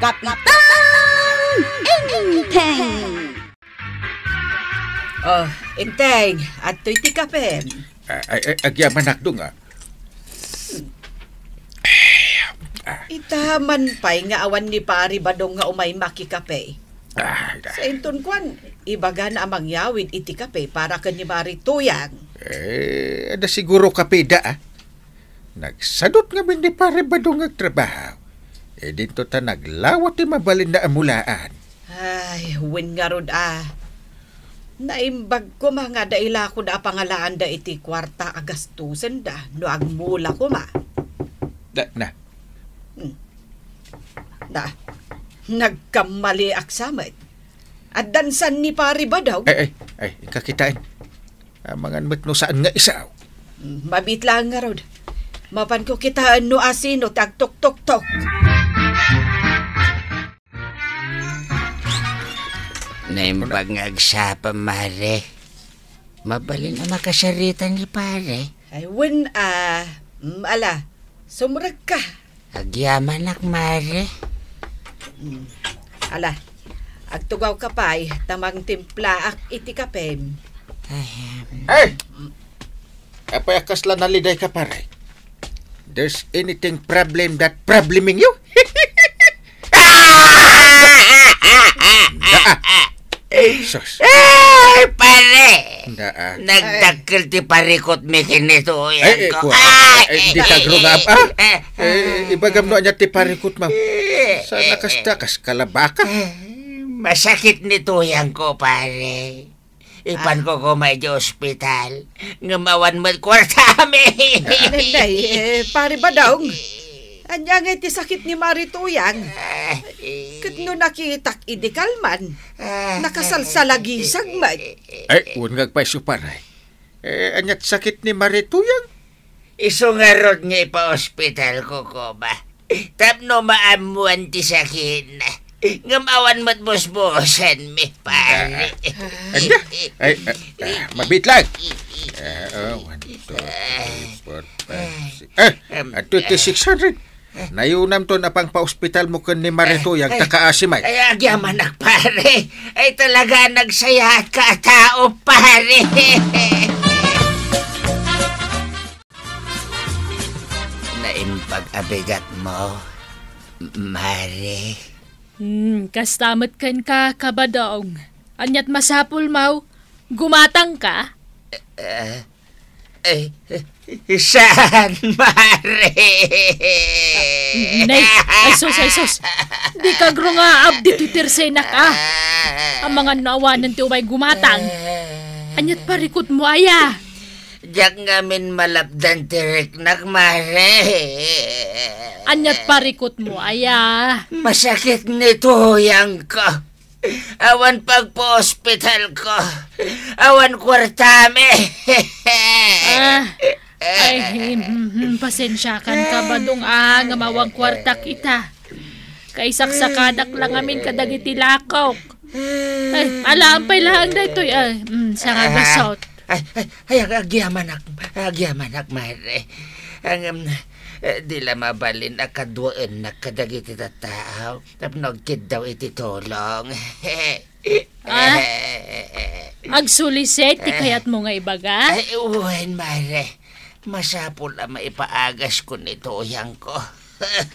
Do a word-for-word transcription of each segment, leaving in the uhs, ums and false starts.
Kapitan Enteng! Oh, Enteng, adtoy ti kapem. Ah, ay, ay, agyamanak, Dong, ah. Ita man pay nga awan ni Pari Badong nga umay makikape. Ah, ah. Sa inton kuan, ibagana a mangyawid iti kape para ken ni Mari Tuyang. Eh, adda siguro kape da, ah. Nagsadut ngamin ni Pari Badong nga agtrabaho. Eh, dinto ta naglawa ti mabalinna a mulaan. Ay, wen ngarud a. Naimbag koma nga adda ilako da a pangalaanda iti kuarta a gastosenda no agmula koma. Da, na. Hmm. Da, nagkammaliak sa met. Addan san ni Pari Badong? Ay, ay, ay, inka kitaen. Amangan met no saan nga isao. Hmm, mabiit laeng ngarud. Mapanko kitaen no asino ti agtuktoktok. Naimbag nga agsapa, Mare. Mabalin a makasarita ni Pare. Ay, wen a. Mm, ala, sumrekka. Agyamanak, Mare. Mm. Ala, agtugawka pay, ta mangtimplaak iti kapem. Ahem. Ay! Apay a kasla nalidayka, pare? There's anything problem that probleming you? Ah! Sus. Ay, pare! Daa. Nagdakkel ti parikutmi ken ni Tuyang ko. Ay, eh, kuwan. Ay, eh, di ka grungab, ah? Eh, ibagam no ania ti parikutmo. Sana kasta kas kalabaka. Masakit ni Tuyang ko, pare. Ipan ko koma idiay ospital. Ngem awan met kuartami. Nay, eh, Pare Badong. Ania ngay ti sakit ni Mari Tuyang? Ket no nakitak idi kalman, nakasalsalagisag met. Ay, wen nga agpayso, pare. Eh, ania ti sakit ni Mari Tuyang? Isu ngarud nga ipaospital ko koma. Tapno maammoan ti sakitna. Ngem awan met busbusanmi, pare. Ah, ania? Ay, ah, ah, mabiit lang. Ah, oh, one, two, three, four, five, six. Ah, adto ti six hundred. Nayunamton a pangpaospitalmo ken ni Mari Tuyang, ta kaasi met. Ay, agyamanak, pare. Ay, talaga, nagsayaat ka a tao, pare. Naimbag a bigatmo, Mare. Hmm, kasta met kenka, Kabadong. Ania ti masapulmo? Gumatangka? Eh, eh, saan, Mare? Nay, ay sus, ay sus. Dika agrungaab ditoy tersenak, ah. Amangan no awanen ti umay gumatang. Ania ti parikutmo aya? Diak ngamin malapdan ti riknak, Mare. Ania ti parikutmo aya? Masakit ni Tuyang ko. Awan pagpaospital ko. Awan kuartami. Ah, ay, hmm, hmm, hmm, pasensiakan, Kabadong, ah, ngem awan kuartak ita. Kaisaksakadak la ngamin kadagiti lakok. Ay, alaem pay laeng daytoy, ay, mm, sangagasot. Ay, ay, ay, ag-, agyamanak, agyamanak, Mare. Ngem, eh, di la mabalin a kaduaennak kadagiti tattao tapno agkiddaw iti tulong. Ah? Agsulisit ti kayatmo nga ibaga? Ay, wen, Mare. Masapul a maipaagasko ni Tuyang ko.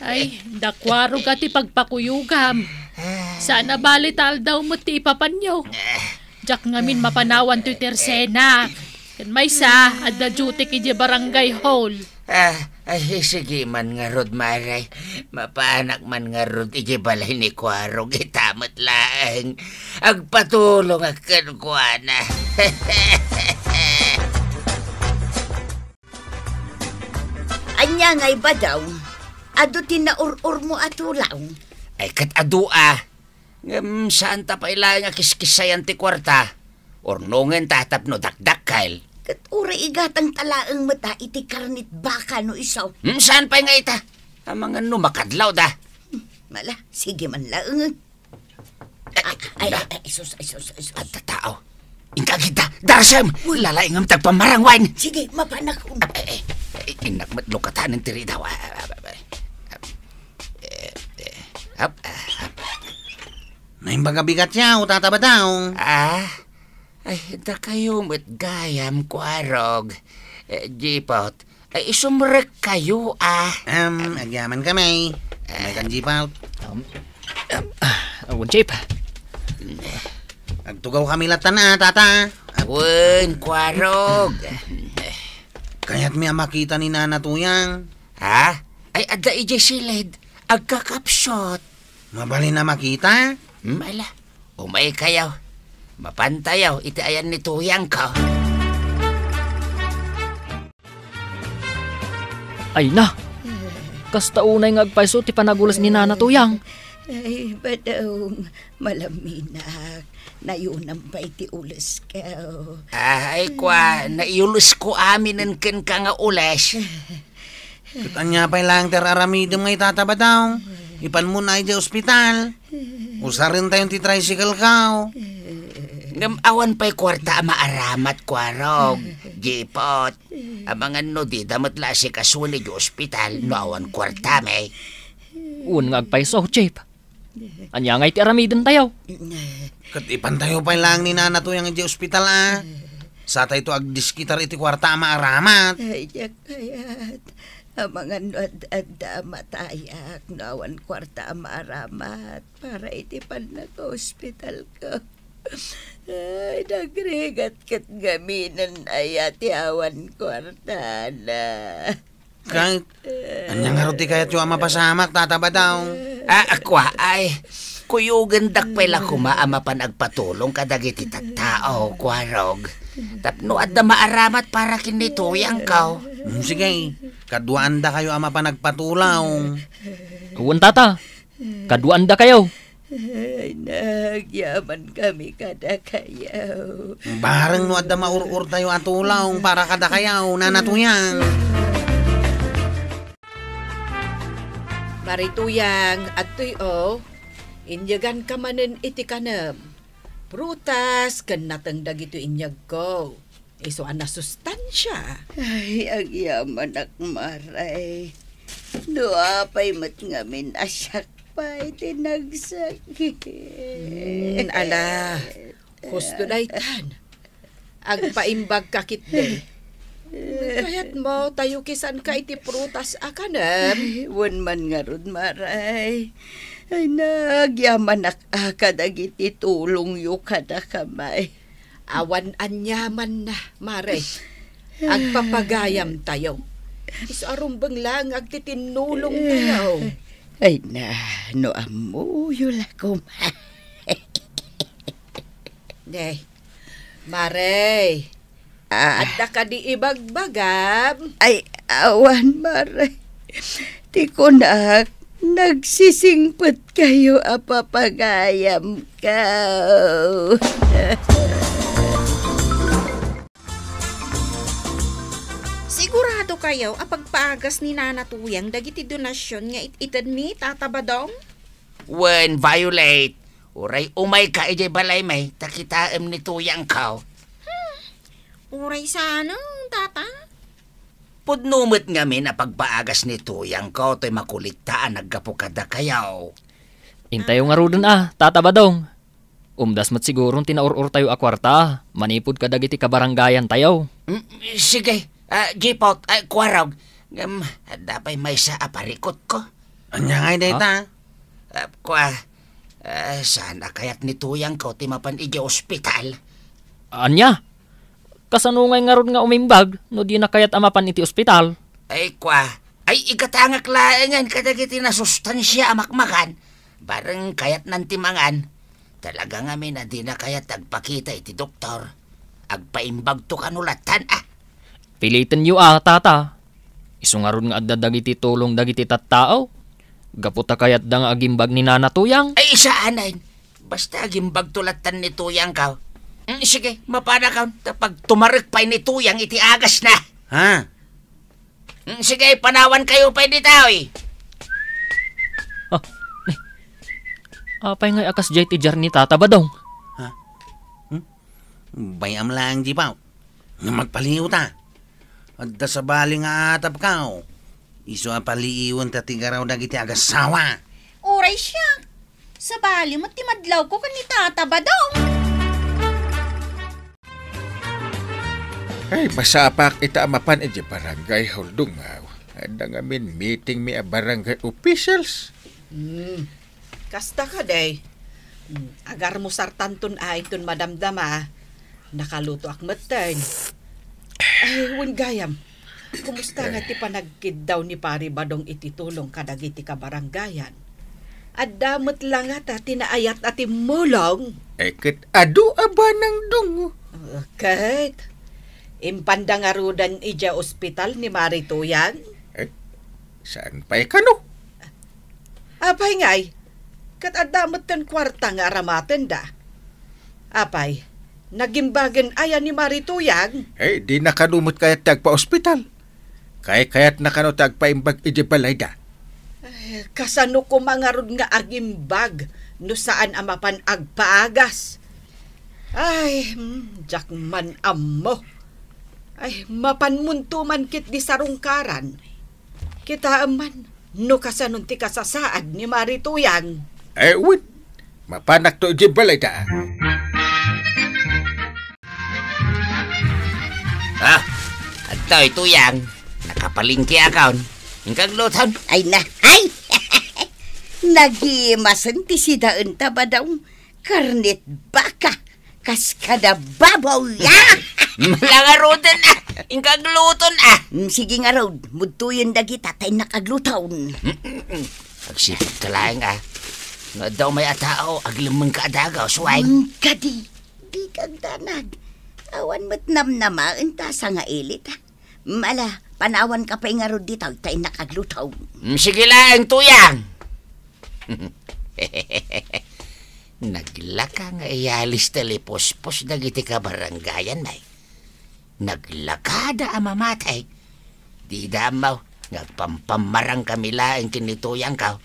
Ay, dakwarog a ti pagpakuyogam. Saan a bali ta aldaw met ti ipapanyo. Diak ngamin mapanawan toy tersenak. Ken maysa, adda duty idiay barangay hall. Ah, ay, sige man ngarud, Mare. Mapanak man ngarud idiay balay ni Kuarog, ita met laeng. Agpatulongak kenkuana. Ania ngay, Badong? Adu ti naur-urmo a tulang? Ay, ket adu a. Ngem, saan ta pay laeng a kiskissayan ti kuarta. Urnongen ta tapno dakdakkel. Ket uray igatang ta laeng met a iti karnit baka no isu. Hmm, saan pay nga ita? Amangan no makadlaw da. Mala, sige man laeng. Ay, ay, ay, ay, sus, ay, sus, ay, sus. Adda tao. Inka agidda, darasem. Uy. Lalaingem ti agpamarangwaen. Sige, mapanak. Ay, ay, ay, innak met lukatanen ti ridaw. Ah, ah, ah, ah. Eh, eh, hap, ah, Naimbag a bigatyo, Tata Badong. Ah? Ay, dakayo met gayam, Kuarog. Eh, Jipot, ay, isumrekkayo, ah. Em, agyaman kami. May kan Jipot. Um, um, ah, awan, Jip. Agtugaw kami latta na, Tata. Wen, Kuarog. Kayatmi a makita ni Nana Tuyang. Ha? Ay, adda idiay siled. Agkakapsut. Mabalin a makita? Hmm, ala. Umaykayo. Mapantayo iti ayan ni Tuyangko. Ay na! Kasta unay nga agpayso ti panagules ni Nana Tuyang. Ay, Badong, malaminak. Nayunam pay ti ulesko. Ay, kua, naiulesko aminen kenka nga ules. Ket ania pay laeng ti ar-aramidem nga ita, Tata Badong? Ipanmo na idiay ospital. Usarentayon ti tricycle-ko. Ngem awan pay kuarta a maaramat, Kuarog, Jipot. Amangan no dida met la asikasuen idiay ospital no awan kuartami. Wen nga agpayso, Jip. Ania ngay ti aramidentayo? Ket ipantayo pay laeng ni Nana Tuyang idiay ospital, a. Satayto agdiskitar iti kuarta a maaramat. Ay, diak kayat. Amangan no ad-adda a matayak no awan kuarta a maaramat para iti pannakaospitalko. Ay, nagrigat ket ngaminen aya ti awan kuartana. Ket, ania ngarud ti kayatyo a mapasamak, Tata Badong? Ah, kua, ay, kuyogendak pay la koma a mapan agpatulong kadagiti tattao, Kuarog. Tapno adda maaramat para ken ni Tuyangko. Hmm, sige, kaduaandakayo a mapan agpatulong. Wen, Tata. Kaduaandakayo. Ay, nagyamankami kadakayo. Bareng no adda maur-urtayo a tulong para kadakayo, Nana Tuyang. Mari Tuyang, adtoy, o. Inyeganka manen iti kanem. Prutas ken nateng dagitoy inyegko. Isu a nasustansia. Ay, agyamanak, Mare. No apay met ngamin a siak pay ti nagsakit. Hmm, ala, husto daytan. Agpaimbagka ketdi. Kayatmo, tayo kisanka iti prutas a kanem? Ay, wen man ngarud, Mare. Ay, nagyamanak a kadagiti tulongyo kadakami. Awan aniamanna, Mare. Agpapagayamtayo. Isu a rumbeng laeng agtitinnulongtayo. Ay na, no ammoyo la koma. Ne, Mare. Ah. Adda kadi ibagbagam? Ay, awan, Mare. Ti kunak, nagsisingpetkayo a papagayamko. Siguradokayo a pagpaagas ni Nana Tuyang dagiti donasion nga it-itedmi, Tata Badong? Wen, Violet, uray umayka idiay balaymi, ta kitaem ni Tuyangko. Hmm. Uray saan, Tata? Pudno met ngamin a pagpaagas ni Tuyangko toy makulikta a naggapu kadakayo. Intayo ngaruden a, Tata Badong. Umdas met siguron ti naur-urtayo a kuarta manipud kadagiti kabarangayantayo. Mm, sige, ah, Jipot, ah, Kuarog. Ngem, adda pay maysa a parikutko. Ania ngay dayta? Ah, kua, ah, saan a kayat ni Tuyangko ti mapan idiay ospital? Ania? Kasano ngay ngarud nga umimbag no dina kayat a mapan iti ospital? Ay, kua, ay, igatangak laengen kadagiti nasustansia a makmakan. Bareng kayatnan ti mangan. Talaga ngamin a dina kayat agpakita iti doktor. Agpaimbagto kano lattan, a. Pilitenyo a, Tata. Isu ngarud nga adda dagiti tulong dagiti tattao. Gapu ta kayatda nga agimbag ni Nana Tuyang. Ay, saanen. Basta agimbagto lattan ni Tuyangko. Mm, sige, mapanakon. Ta pagtumarek pay ni Tuyang iti agasna. Ha? Mm, sige, panawankayo pay ditoy. Ah, ni. Apay ngay a kasdiay ti diar ni Tata Badong? Ha? Hmm? Bay-am laeng, Jipot. Nga magpaliiwta. Adda sabali nga atapko. Isu a paliiwenta ti garaw dagiti agassawa. Uray siak. Sabali met ti madlawko ken ni Tata Badong. Ay, masapak ita a mapan idiay barangay hall dungngaw. Adda ngamin meeting mi a barangay officials. Hmm. Kasta kadi. Hmm. Agarmusartanton a inton madamdama. Nakalutoak metten. Ay, wen gayam. Kumusta nga ti panagkiddaw ni Pari Badong iti tulong kadagiti kabarangayan? Adda met la ngata ti naayat a timmulong? Eh, ket adu a banang dungngaw. Ah, ket impanda ngaruden idiay ospital ni Mari Tuyang? Eh, saan pay kano? Apay ngay, ket adda metten kuarta nga aramatenda. Apay, nagimbagen aya ni Mari Tuyang? Eh, dina kano met kayat ti agpa-ospital. Kaykayatna kano ti agpaimbag idiay balayda. Ay, kasano koma ngarud nga agimbag no saan a mapan agpaagas? Ay, hmm, diak man ammo. Ay, mapanmonto man ketdi sarungkaran. Kitaem man, no kasanon ti kasasaad ni Mari Tuyang. Eh, wen, mapanakto idiay balayda. Ah, adtoy, Tuyang. Nakapalengkeakon. Inka agluton. Ay na, ay! Nagimasen ti sidaenta, Badong. Karnet baka. Kas kada baboy, ah! Mala ngaruden, ah! Inka agluton, ah! Mm, sige ngarud, mudtoyen dagita ta innak agluton. Agsipud ka laeng, ah. No adda umay a tao, aglemmengka a dagus, wen. Mm, kadi, dika agdanag. Awan met namnamaen ta sangailit, ah. Mm, ala, panawanka pay ngarud ditoy ta innak agluton. Mm, sige laeng, Tuyang. Naglaka nga iyalis ti lipuspos dagiti kabarangayan, nay. Naglakada a mamatay. Dida ammo nga agpampammarangkami laeng ken ni Tuyangko.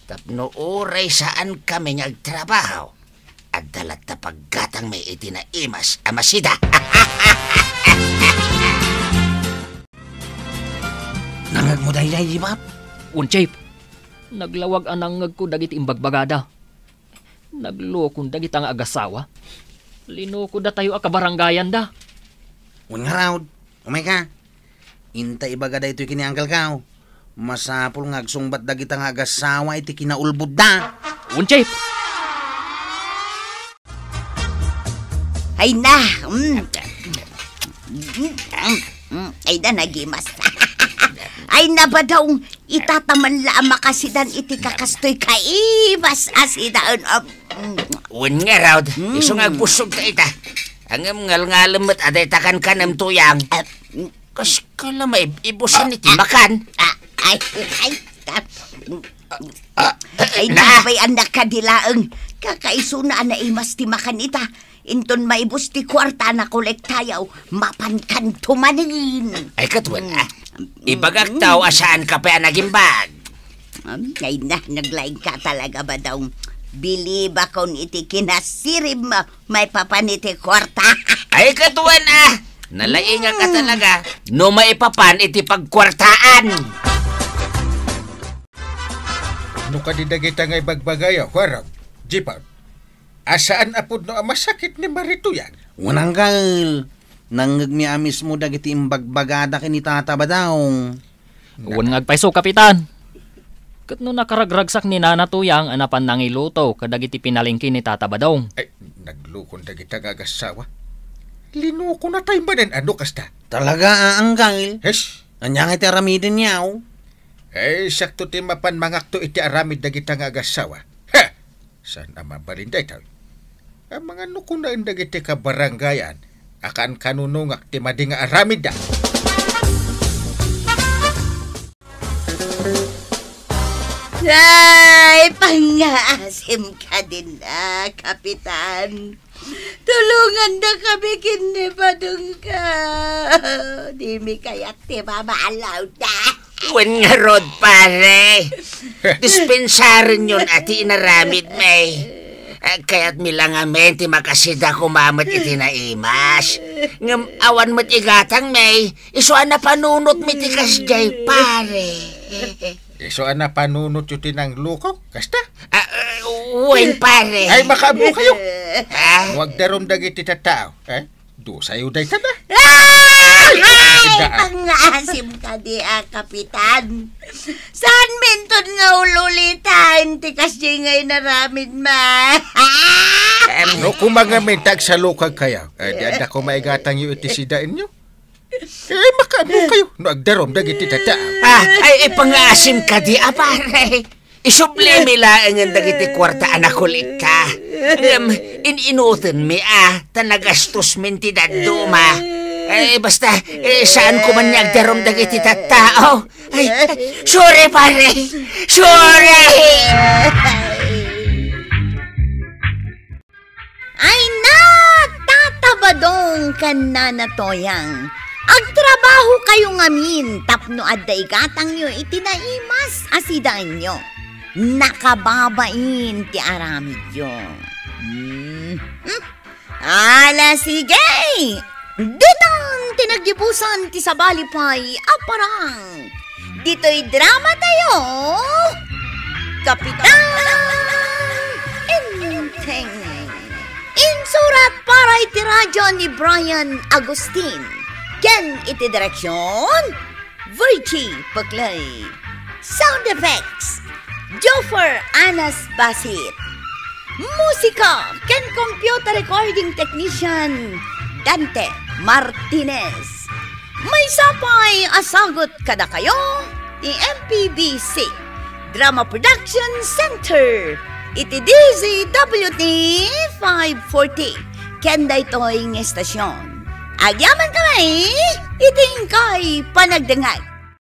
Tapno uray saankami nga agtrabaho, adda latta paggatangmi iti naimas a masida. Nangngegmo daydiay, Jipap? Wen, Chief. Naglawag a nangngegko dagiti imbagbagada. Naglukon dagita nga agassawa. Linukodatayo a kabarangayanda. Wen ngarud, umayka. Inta ibaga daytoy ken ni Uncle Kao. Masapul nga agsungbat dagita nga agassawa iti kinaulbodda. Wen, Chief. Ay na, mm. Mm, mm, mm. Ay na, nagimas. Ay na, Badong, itata man la a makasidan iti kakastoy kaimas a sidaen. Am, mm. Wen ngarud, mm, isu nga agbussogta ita. Ngem ngalngalem met a dayta kankanem, Tuyang. Ah, mm. Kaskala maib-ibusan iti makan. Ah, ay, ay, ah, ah, ay, na. Di pay annak kadi laeng. Kakaisuna a naimas ti makan ita. Inton maibus ti kuarta a nakolektayo, mapankanto manen. Ay, ket wen, ah. Mm. Ibagak taw a saanka pay a nagimbag. Um, ay na, naglaingka talaga, Badong. Bilibakon iti kinasirib mo, maipapan iti kuarta. Ay, ket wen, ah! Nalaingak a talaga no maipapan iti pagkuartaan. No kadi dagita nga ibagbagayo, Warang, Jipon, a saan a pudno a masakit ni Mari Tuyang? Wen, Uncle. Nangngegmi a mismo dagiti imbagbagada ken ni Tata Badong. Wen nga agpayso, Kapitan. Ket no nakaragragsak ni Nana Tuyang a napan nangiluto kadagiti pinalengke ni Tata Badong. Ay, naglukon dagita nga agassawa. Linukona tay manen a no kasta. Talaga, a, Uncle? Yes. Ania nga ti aramidenyo? Ay, sakto ti mapan mangakto iti aramid dagita nga agassawa. Ha! Saan a mabalin daytoy? Amangan no kunaen dagiti kabarangayan a kankanunongak ti madi nga aramidda. Ay, pangngaasim kadin, a, Kapitan. Tulongandakami ken ni Badongko. Dimi kayat ti mabalawda. Wen ngarud, pare. Dispensarenyon a ti inaramidmi. A, kayatmi la ngamin ti makasida koma met iti naimas. Ngem awan met igatangmi. Isu a napanunotmi ti kasdiay, pare. Isu a napanunotyo ti nanglukok, kasta? A, a, Wen, pare. Ay, makaammo kayo. Ah? Huwag darom dagiti tattao, eh? Dusayo dayta na. Ay! Ay, pangaasim kadi a, Kapitan. Saan minton nga ululitan ti kasdi nga inaramid ma? Em, no, kumangamin, tagsalukag kayo. Eh, di adda ko maigatang yu iti sidaenyo. Eh, makaammo kayo. No, agdarom dagiti tattao. Ah, ay, ipangaasim kadi a, pare. Isublimi laengen dagiti kuarta a nakulikka. Ngem, in-inutenmi a, ta nagastos min ti dadduma. Eh, basta, eh, saan ko man nga agdarom dagiti tattao. Ay, sorry, pare. Sorry! Ay, natatabadong ken nanatoyang. Agtrabaho kayo ngamin tapno adda igatangyo iti naimas a sidaenyo. Nakababain ti aramidyo. Hmm. Hmm. Ala, sige! Ditan ti naggibusan ti sabali pay a parang. Ditoy drama tayo, Kapitan Enteng. Insurat para iti radyo ni Brian Agustin. Ken iti direksyon, Virgie Paclay. Sound effects, Joffer Anas Basit. Musika ken computer recording technician, Dante Martinez. Maysa pay a sagut kadakayo ti M P B C Drama Production Center iti D Z W T five forty. Ken daytoy nga estasyon. Agyaman kami iti inkay panagdengngeg.